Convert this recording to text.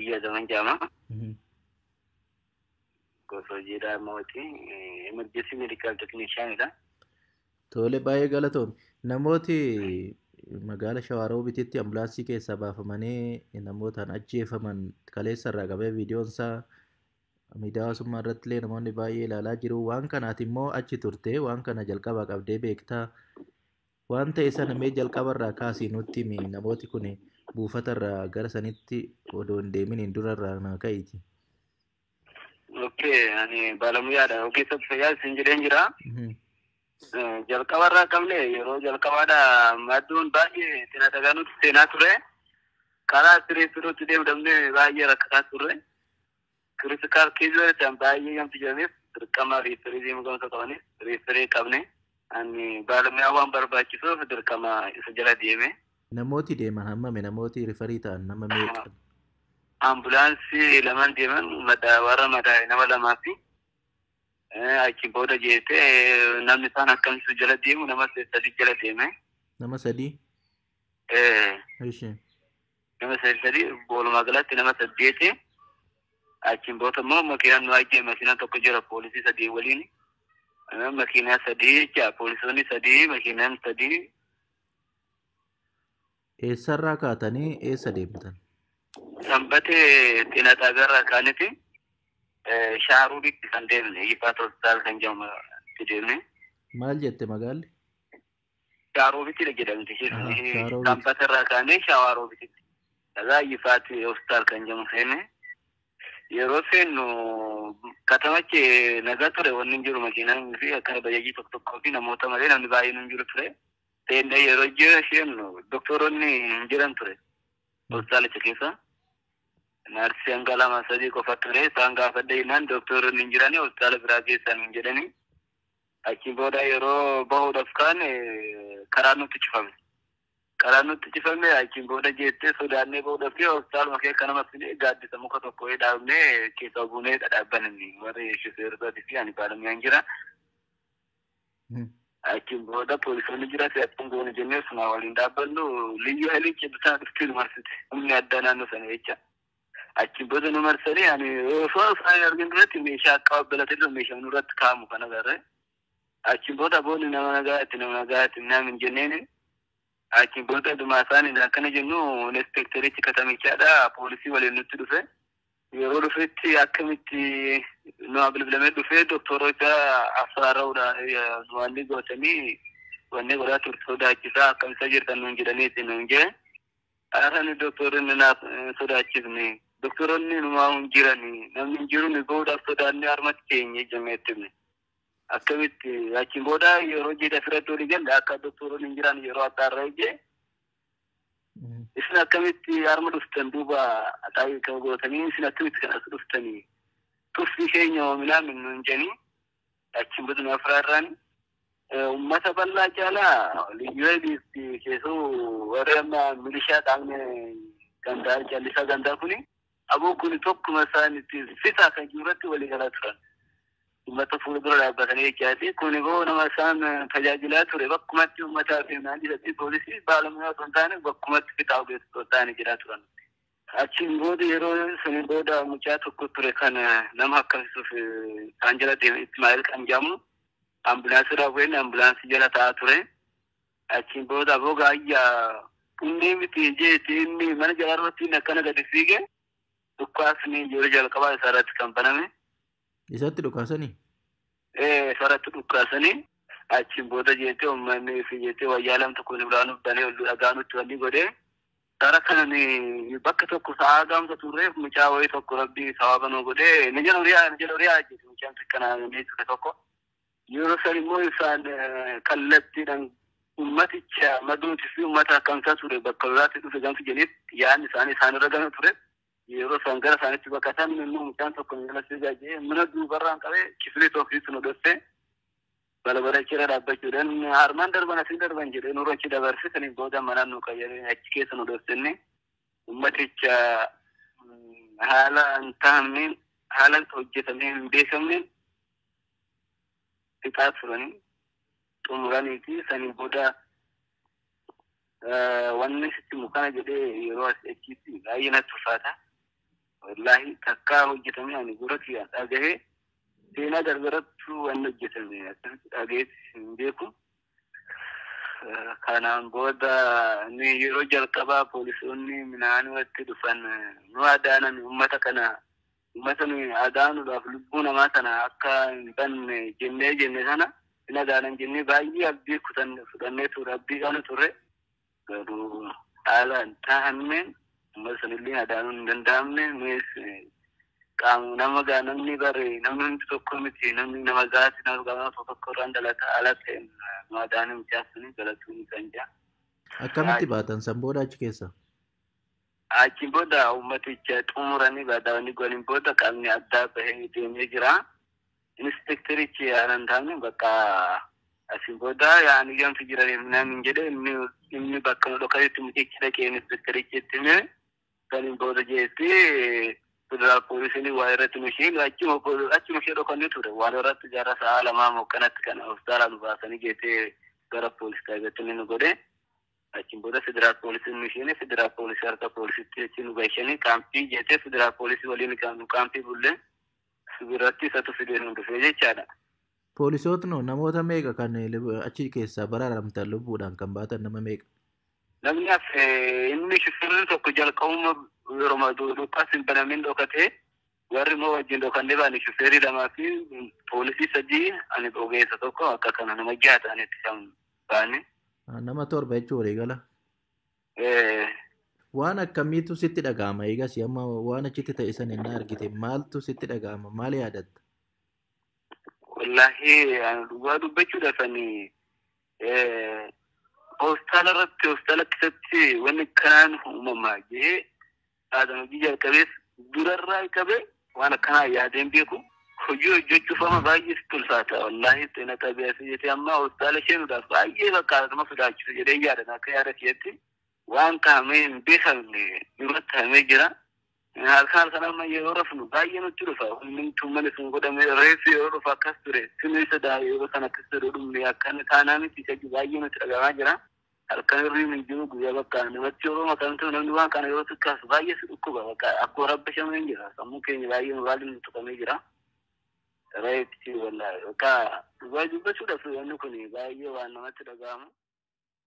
Aliyyaa Zaman jedhama. Gosa hojiidhaa mootii emergency medical technicianidha. Tole, baay'ee galatoom. Namooti magaala Shawaroobititti ambulaansii keessaa baafamanii namootaan ajjeefaman kaleessa irraa qabee viidiyoon isaa miidiyaa hawaasummaa irratti illee namoonni baay'ee ilaalaa jiru. Waan kanaati immoo achi turte, waan kana jalqabaa qabdee beektaa. Waan ta'e sana mee jalqaba irraa kaasii nutti himi. Namooti kun buufata irraa gara sanitti odoo hin deeminiin dura irraa naa ka'iiti. Okay, ani baalamuyaadha. Ogeessa fayyaa isin jedheen jira. Jalqaba irraa qabne yeroo jalqabaadha madduun baay'ee xina dhagaa nutti seenaa ture. Karaa siree firuutti deemdamne baay'ee rakkataa turre. Critical case ta'an baay'ee gamti jedhameef dirqama referii deemuu gamsa qabaniif referii qabne. Ani baalamuyaa waan barbaachisuuf dirqama isa jala deeme. Namooti deeman hammami? Namooti referii ta'an nama meeqa? Ambulaansii lamaan deeman, madaa warra madaa'e nama lamaa fi achi booda jeetee namni isaan akkamitti jala deemu nama 3 jala deeme. Nama 3? Ishee. Nama 3 walumaa galatti nama 8. Achiin booda immoo makiinaan nu ajjee makiinaan tokko jira poolisii 3 waliin. Makiinaa 3 jecha poolisoonni 3 makiinaan 3. Eessarraa kaatanii eessa deemtan? Sanbatee xina xaabiyaarraa kaaniti Shaaruubitti kan deemne, Yifaat hospitaal kan jedhamu deemne. Maal jette magaalli? Shaaruubitti jedhamti. Sanbateerraa kaanee Shaaruubitti. Dhagaa Yifaat hospitaal kan jedhamu seenne. Yeroo seennu katamachi nagaa ture, wanni hin jiru, makiinaan fi akka bajaajii tokko tokkoo fi namoota malee namni baay'een hin jiru ture. Seennee yeroo seennu doktoroonni hin jiran ture. Hospitaalicha keessa. Narsii hanga 2 3 qofa ture. Isaan gaafadhe jennaan doktoroonni hin jirani, hospitaala biraa keessan hin jedhani. Achi booda yeroo bahuudhaaf kaane karaan nutti cufame. Karaan nutti cufame, achiin booda jettee sodaannee bahuudhaaf hospitaaluma keessa nama fide gaaddisa muka tokko dhaabnee keessa buunee dhadhaabbanni warri shufeerotaatii fi ani baalamiyaan jira. Achiin booda poolisoonni jira si'achuun goone jennee suna waliin dhaabbannu liyyuu hailii cibbisaa dhuftee nu marsite. Humni addaa naannoo sana jecha. Achiin booda nu marsanii ani osoo isaan argin duratti meeshaa akka abbalatee jiru meeshaa nurratti kaa'amu kana agarre. Achiin booda boonni nama nagaatti nama nagaatti naam hin jenneeni. Achiin booda dhumaa isaanii akkana jennu inspekterichi katamichaadha poolisii waliin nutti dhufe. Yeroo dhufetti akkamitti nu bilbilamee dhufee doktoroota afraara'uudhaan wanni gootanii wanni godhaa turte sodaachisaa akkamisa jirtan nuun jedhaniiti nuun jee. Haala doktoroonni naaf sodaachifne. Doktoroonni numaa hin jirani, namni hin jiru, nu bahuudhaaf sodaannee harmatti teenye jenneetti himne. Akkamitti achiin booda yeroo jiidha asirratti olii galle akka doktoroonni hin jiran yeroo adda ijee isin akkamitti harma dhuftan duuba xaayii gootanii isin akkamitti kan as dhuftanii tuffii keenya oominaa nuun jedhanii achiin booda nu afraarraan uummata bal'aa caalaa liyyuu keessoo warri amma milishaa qaamni gandaa callisaa gandaa kuni aboo kun tokkuma isaaniitti fitaa kan jiru irratti walii galaa turan. Uummata fuula dura dhaabbatanii jechaati. Kun immoo nama isaan tajaajilaa ture bakkumatti uummataa fi naannoo poolisii baalamuyaa osoo hin taane bakkumatti fitaa ogeessa osoo hin taane jedhaa turan. Achiin booda yeroo saniin booda mucaa tokko ture kan nama akkasuuf isaan jala deeme, Ismaa'eel kan jedhamu, ambulaansii irraa bu'een ambulaansii jala taa'aa ture. Achiin booda aboo gaayyaa inni miti jeeti inni mana jala irratti akkana gadi fiige dhukaasni yeroo jalqabaa isaa irratti kan baname. Isatti dhukaasanii? Ee, isarratti dhukaasanii achiin booda jettee uummanni fi jettee wayyaa lamta kun biraan banee ol dhagaa nutti wanni godhee. Karaa kanan bakka tokko sa'aa gaamsa turreef mucaa wayii tokko rabbii sababa nu godhee ni jedhu riyaa ni jedhu riyaa jedhu mucaan xiqqanaa ni ture tokko. Yeroo san immoo isaan kallattiidhaan ummaticha maduuti fi uummata akkamsaa ture bakka biraatti dhufe gamsi jedhaniif yaadni isaanii isaanirra gama ture. Yeroo isaan gara isaaniitti baqatan immoo mucaan tokko ni jala jee mana duubarraan qabee kifilii tokkitti nu dhosse. Balbala achirra dhaabbachuudhaan harmaan darban asiin darban jedhee nurra achi dabarse, saniin booda manaan nu qayyaree achi keessa nu dhossenne ummaticha haala hin tahamneen haala hojjetamee hin beekamneen fixaa turanii xumuraniiti. Saniin booda wanni sitti mukana jedhee yeroo achitti baay'ee natti ulfaata. Wallaahi takkaa hojjetame ani gurra kiyyaan dhagahee seenaa darbarattu waan hojjetame akkasitti dhagaheetti hin beeku. Kanaan booda ni yeroo jalqabaa poolisoonni midhaan walitti dhufan nu adaanan uummata kana uummata nu adaanuudhaaf lubbuu namaa sana akka hin banne jennee jenne sana hin adaanan jennee baay'ee abdii kutan fudhannee ture abdii qabnu turre garuu haala hin taa'amneen uummata sanillee adaanuun hin danda'amne nunis qaama nama gaa namni bare namni hundi tokko miti namni nama gaati nama qaama tokko tokko irraan dhalata haala ta'een nu adaanuu mijaasanii galatuun isaan jaa. Akkamitti baatan san booda achi keessa? Achiin booda uummaticha xumuranii baadaawwan gooniin booda qaamni addaa bahee deemee jira. Inspekterichi yaalan taane bakka asiin booda yaani gamtu jira namni jedhe inni bakka nu dhokatetti mucichi dhaqee inspekterichi itti hime saniin booda jeetti federaal poolisiin waa irratti nu isheen achuma ishee dhokannee ture waan irratti gara sa'a lamaa mookkanatti kan hospitaala nu baasanii geessee gara poolis xaabiyaatti inni nu godhe. Achiin booda federaal poolisiin nu isheen federaal poolisii harka poolisitti achi nu galchanii kaampii jettee federaal poolisii waliin kaampii bullee biratti isatu fidee nu dhufee jechaadha. Poolisootni namoota meeqa kan achi keessaa baraaramtan lubbuudhaan kan baatan nama meeqa? Namni hafe inni shufeerri tokko jalqabuma yeroo dhukaas hin banamin dhokatee warri immoo wajjin dhokannee baane shufeerii lamaa fi poolisii sadii ani ogeessa tokko akka kana nama jaha ta'anitti kan baane. Nama torba jechuun waliigala. Waan akkamiitu sitti dhaga'ama eegas amma waan achitti ta'e san hin argite maaltu sitti dhaga'ama maal yaadatta? Wallaahi ani dhugaa dubbachuudhaaf ani hospitaala irratti hospitaala keessatti wanni kanaan uumamaa jee haadha hojii jalqabees durarraa qabee waan akkanaa yaadeen beeku hojii hojjechuuf amma baay'ee sitti ulfaata wallaahi xina qabeessa jettee amma hospitaala isheenuudhaaf baay'ee bakka nama sodaachisu jedhee yaadan akka yaada keetti waan kaa'amee hin beekamne nurratti kaa'amee jira. Halkan halkan amma yeroo rafnu baay'ee nutti dhufa. Hundumtuu mana sun godhame reeffi yeroo dhufa akkas ture. Sinni sodaa yeroo sana akkas ture dhumne akkan taanaa miti isa baay'ee nutti dhagahamaa jira. Halkan hirriibni hin jiru guyyaa bakka namatti yeroo makamtu namni waan kana yeroo xiqqaasu baay'ee si dhukkuba bakka akkuma rabba shamee hin jira. Sammuu keenya baay'ee nu baay'ee nu tuqamee jira. Reeffi wallaahi bakka dhugaa dubbachuudhaaf wanni kun baay'ee waan namatti dhagahamu.